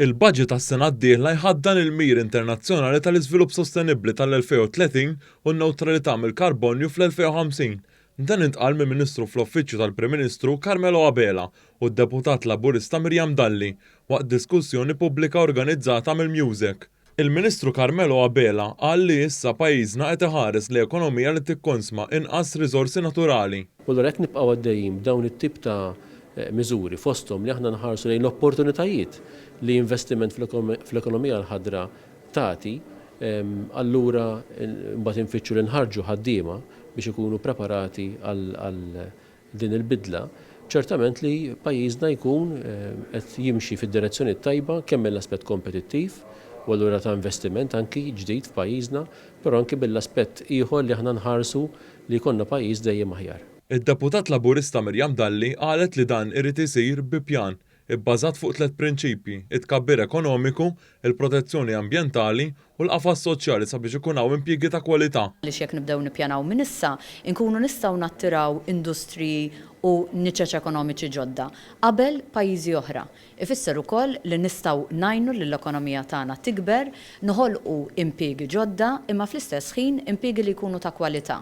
Il-baġit għas-sena d-dieħla jħaddan il-miri internazzjonali tal-iżvilupp sostenibbli tal-2030 u n-newtralità mill-karbonju fl-2050. Dan intqal mill-Ministru fl-Uffiċċju tal-Prim Ministru Carmelo Abela u d-Deputat Laburista Miriam Dalli waqt diskussjoni pubblika organizzata mill-MUSEC. Il-Ministru Carmelo Abela qal li issa pajjiżna qed iħares lejn ekonomija li tikkonsma inqas riżorsi naturali. U allura jekk nibqgħu għaddejjin b'dawn it-tip ta' miżuri, fosthom li aħna nħarsu lejn l-opportunitajiet li investiment fl-ekonomija l-ħadra tagħti, allura mbagħad infittxu li nħarrġu ħaddiema biex ikunu preparati għal din il-bidla, ċertament li pajjiżna jkun qed jimxi fid-direzzjoni t-tajba kemm mill-aspett kompetittiv u allura ta' investiment anki ġdid f'pajjiżna, però anki mill-aspett ieħor li aħna nħarsu li jkollna pajjiż dejjem aħjar. Id-Deputat Laburista Miriam Dalli qalet li dan irid isir bi pjan ibbażat fuq tlett prinċipji, it-tkabbir ekonomiku, il-protezzjoni ambjentali u l-qafas soċjali sabiex ikun hawn impjiegi ta' kwalità. Għaliex jekk nibdew nippjanaw minn issa, inkunu nistgħu nattiraw industriji u niċeċ ekonomiċi ġodda qabel pajjiżi oħra. Ifisser ukoll li nistgħu ngħinu lill-ekonomija tagħna tikber, noħolqu impiegi ġodda imma fl-istess ħin impiegi li jkunu ta' kwalità.